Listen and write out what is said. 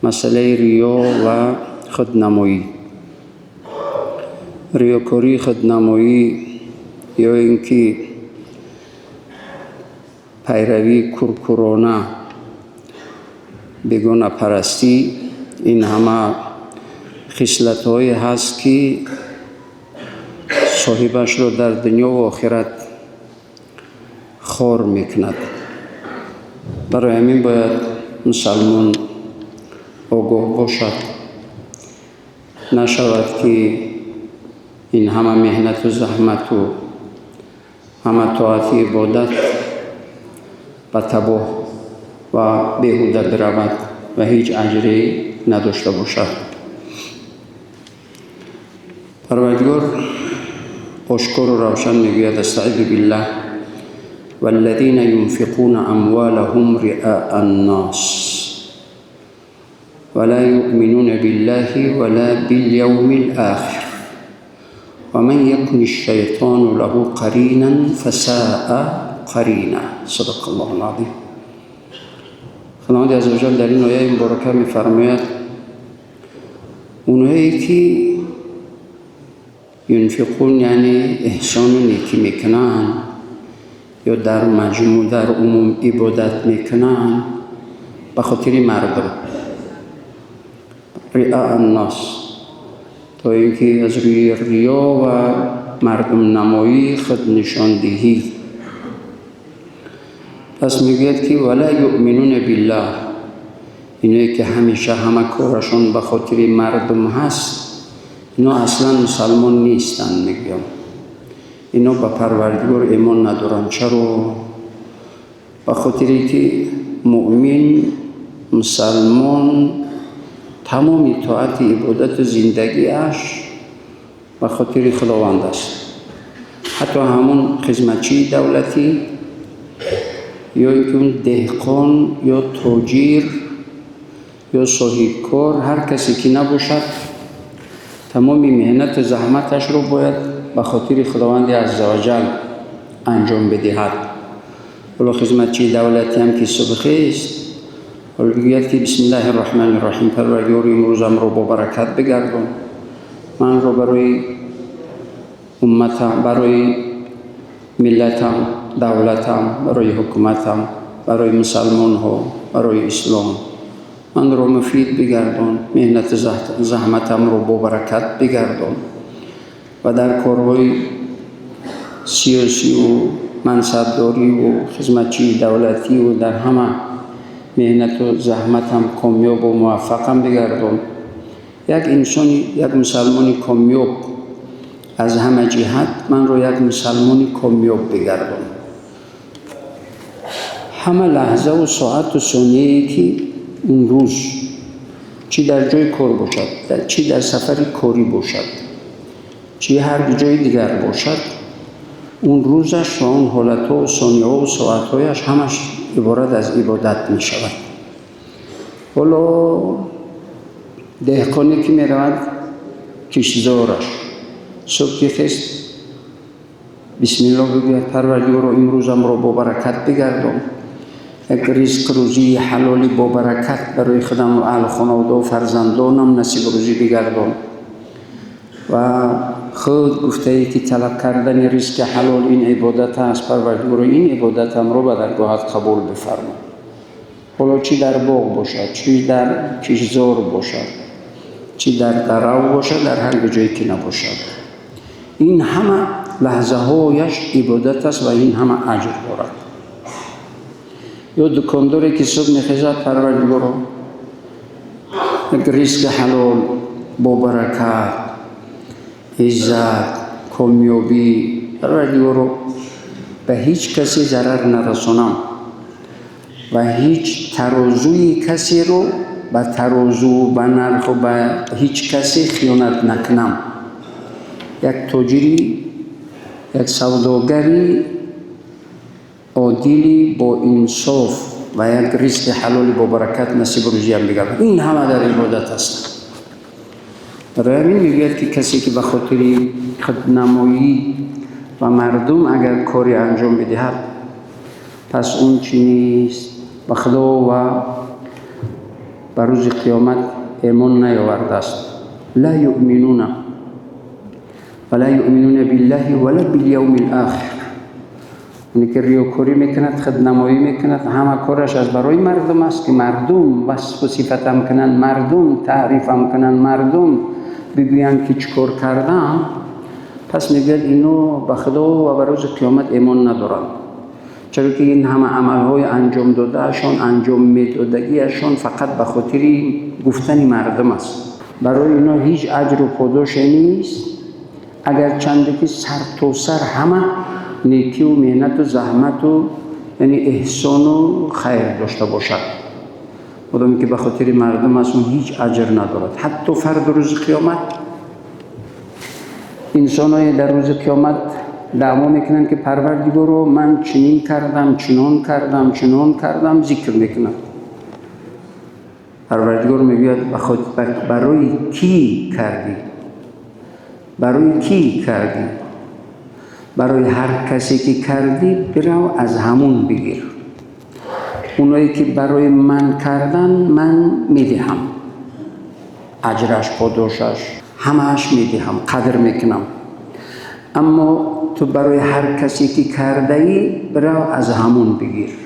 Масъалаи риё ва худнамоӣ, риёкорӣ, худнамоӣ ё ин ки пайравии кӯркӯрона, бегонапарастӣ, ин ҳама хислатҳое ҳаст, ки соҳибашро дар дунё ва охират хор мекунад. Барои ҳамин бояд мусалмон огоҳ бошад, нашавад ки ин ҳама меҳнату заҳмату ҳама тоату ибодат ба табоҳ ва беҳуда биравад ва ҳеҷ аҷре надошта бошад. Парвардигор ошкору равшан мегӯяд: астаизу биллаҳ, валлазина юнфиқуна амвалаҳум риаа ннас ва ла юъминуна биллаҳи ва ла билявмил охир ва ман якуни шайтону лаҳу қаринан фасаа қарина. Садақаллоҳул азим. Худованди азза ва ҷал дар ин ояи муборака мефармояд: онҳое ки юнфиқун, яъне эҳсону некӣ мекунанд ё дар маҷмӯъ, дар умум ибодат мекунанд ба хотири мардум, риаа ннас, то ин ки аз рӯи риё ва мардумнамоӣ, худнишондиҳӣ. Пас мегӯяд, ки вала юъминуна биллаҳ, иное ки ҳамеша ҳама корашон ба хотири мардум ҳаст, ино аслан мусалмон нестанд. Мегӯям, ино ба Парвардигор имон надоранд. Чаро? Ба хотире ки муъмин, мусалмон тамоми тоати, ибодату зиндагиаш ба хотири Худованд аст. Ҳатто ҳамун хизматчии давлатӣ ё ин ки он деҳқон ё тоҷир ё соҳибкор, ҳар касе ки набошад, тамоми меҳнату заҳматашро бояд ба хотири Худованди аззаваҷал анҷом бидиҳад. Ҳоло хизматчии давлатиам ки субҳхест, ҳоло бигӯяд, ки бисмиллаҳи рраҳмани рраҳим, Парвардигори, имрӯзамро бо баракат бигардон, манро барои умматам, барои миллатам, давлатам, барои ҳукуматам, барои мусалмонҳо, барои ислом манро муфид бигардон, меҳнату заҳматамро бо баракат бигардон ва дар корҳои сиёсиву мансабдориву хизматчии давлативу дар ҳама меҳнату заҳматам комёбу муваффақам бигардон. Як инсони, як мусалмони комёб аз ҳама ҷиҳат, манро як мусалмони комёб бигардон. Ҳама лаҳзаву соату сонияе ки он рӯз, чӣ дар ҷои кор бошад, чӣ дар сафари корӣ бошад, чӣ ҳар ҷои дигар бошад, он рӯзаш ва он ҳолатҳо, сонияҳову соатҳояш ҳамаш иборат аз ибодат мешавад. Ҳоло деҳқоне ки меравад киштзораш, субҳ ки хест, бисмиллоҳ бигӯяд: Парвардигоро, имрӯзамро бо баракат бигардон, як ризқ рӯзии ҳалоли бо баракат барои худам ва аҳлу хонавода фарзандонам насиб рӯзӣ бигардон. Ва худ гуфтае, ки талаб кардани ризқи ҳалол ин ибодат аст, Парвардигоро, ин ибодатамро ба даргоҳат қабул бифармо. Ҳоло чӣ дар боғ бошад, чӣ дар киштзор бошад, чӣ дар дарав бошад, дар ҳар ҷое ки набошад, ин ҳама лаҳзаҳояш ибодат аст ва ин ҳама аҷр дорад. Ё дукондоре ки субҳ мехезад: Парвардигоро, як ризқи ҳалол бо баракат, иззат, комёбӣ, Парвардигоро, ба ҳеҷ касе зарар нарасонам ва ҳеҷ тарозуи касеро ба тарозу, ба нарху ба ҳеҷ касе хиёнат накунам, як тоҷири, як савдогари одили бо инсоф ва як ризқи ҳалоли бо баракат насибу рӯзиям бигардон. Ин ҳама дар ибодат ҳастанд. Барои ҳамин мегӯяд, ки касе ки ба хотири худнамоӣ ва мардум агар коре анҷом бидиҳад, пас он чӣ нест, ба Худо ва Ба рӯзи қиёмат имон наёвардааст. Ла юъминуна ва ла юъминуна биллаҳи ва ла билявмил охир. Оне ки риёкорӣ мекунад, худнамоӣ мекунад, ҳама кораш аз барои мардум аст, ки мардум васфу сифатам кунанд, мардум таърифам кунанд, мардум бигӯянд, ки чӣ кор кардам. Пас мегӯяд, ино ба Худо ва ба рӯзи қиёмат имон надоранд, чаро ки ин ҳама амалҳои анҷом додаашон, анҷом медодагиашон фақат ба хотири гуфтани мардум аст. Барои ино ҳеҷ аҷру подоше нест, агарчанде ки сартосар ҳама некиву меҳнату заҳмату, яъне эҳсону хайр дошта бошад. Одаме ки ба хотири мардум аст, он ҳеҷ аҷр надорад. Ҳатто фарду рӯзи қиёмат инсоное дар рӯзи қиёмат даъво мекунанд, ки Парвардигоро, ман чунин кардам, чунон кардам, чунон кардам, зикр мекунанд. Парвардигор мегӯяд: «Барои кӣ кардӣ? Барои кӣ кардӣ? Барои ҳар касе ки кардӣ, бирав, аз ҳамун бигир. Оное ки барои ман кардан, ман медиҳам аҷраш, подошаш, ҳамааш медиҳам, қадр мекунам. Аммо ту барои ҳар касе ки кардаӣ, бирав, аз ҳамун бигир.»